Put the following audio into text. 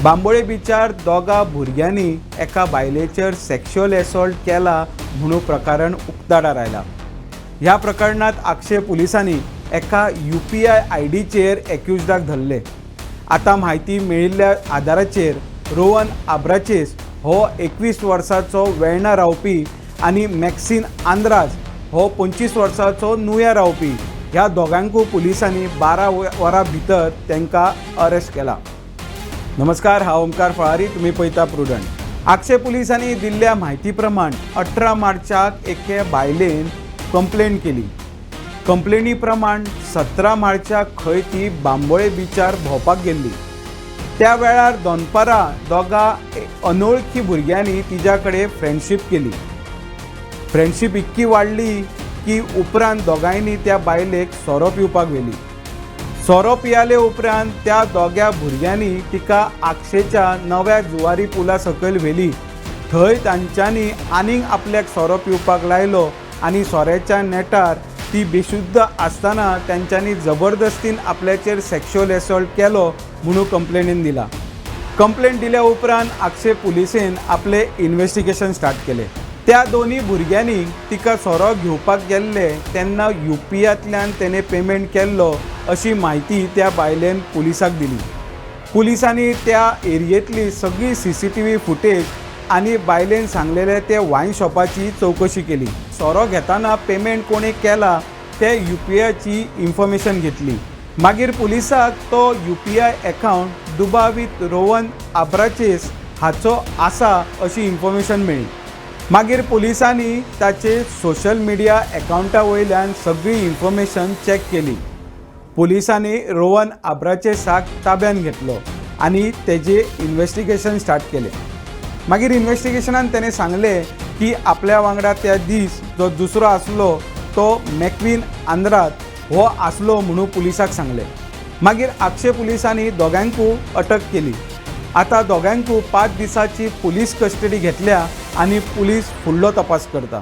बांबोळे बिचार दोगा भुरग्यांनी एका बायलेचेर सेक्शुअल एसॉल्ट केला म्हणून प्रकरण उक्ताडार आयला. ह्या प्रकरणात आगशे पुलिसांनी एका यूपीआय आयडीचेर एक्युजडाक धरले. आतां म्हायती मेळिल्ल्या आदाराचेर रोहन आब्राचेस हो 21 वर्साचो वेर्णा रावपी आनी मॅक्सिन आंद्राज हो 25 वर्साचो नुया रावपी, ह्या दोगांकूय पुलिसांनी 12 वरां भितर तांकां अरेस्ट केला. नमस्कार, हांव ओमकार फळारी, तुमी पळयता प्रुडंट. आगशे पुलिसांनी दिल्ल्या म्हायती प्रमाण 18 मार्चाक एके बायलेन कंप्लेन केली. कंप्लेनी प्रमाण 17 मार्चाक खंय ती बांबोळे बिचार भोंवपाक गेल्ली. त्या वेळार दनपारां दोगां अनोळखी भुरग्यांनी तिच्या कडेन फ्रेंडशीप केली. फ्रेंडशीप इतकी वाडली की उपरांत दोगांयनी त्या बायलेक सोरो पिवपाक व्हेली. सोरो पियाले उपरांत त्या दोग्या भुरग्यांनी तिका आगशेच्या नव्या जुवारी पुला सकयल व्हेली. थंय तांच्यांनी आनीक आपल्याक सोरो पिवपाक लायलो आनी सोऱ्याच्या नेटार ती बेशुद्ध आसतना तांच्यांनी जबरदस्तीन आपल्याचेर सेक्शुअल एसॉल्ट केलो म्हणून कंप्लेनीन दिला. कंप्लेंट दिल्या उपरांत आगशे पुलिसेन आपलें इन्वेस्टिगेशन स्टार्ट केलें. त्या दोनूय भुरग्यांनी तिका सोरो घेवपाक गेल्ले तेन्ना युपीआयंतल्यान तेणें पेमेंट केल्लो अशी म्हायती त्या बायलेन पुलिसाक दिली. पुलिसांनी त्या एरियेंतली सगळी सीसीटीव्ही फुटेज आनी बायलेन सांगलेले ते वायन शॉपाची चवकशी केली. सोरो घेताना पेमेंट कोणें केला ते युपीआयची इन्फॉर्मेशन घेतली. मागीर पुलिसाक तो यूपीआय अकावंट दुबावीत रोहन आब्राचेस हाचो आसा अशी इन्फॉर्मेशन मेळ्ळी. मागीर पुलिसांनी ताचे सोशल मिडिया अकावंटा वयल्यान सगळी इन्फॉर्मेशन चॅक केली. पुलिसांनी रोहन आब्राचेसाक ताब्यात घेतलो आनी तेजे इन्वेस्टिगेशन स्टार्ट केलें. मागीर इन्वेस्टिगेशनान तेणें सांगलें की आपल्या वांगडा त्या दीस जो दुसरो आसलो तो मॅक्विन आंद्राद हो आसलो म्हणून पुलिसाक सांगलें. मागीर आगशे पुलिसांनी दोगांकूय अटक केली. आतां दोगांकूय 5 दिसांची पुलीस कस्टडी घेतल्या आनी पुलीस फुडलो तपास करता.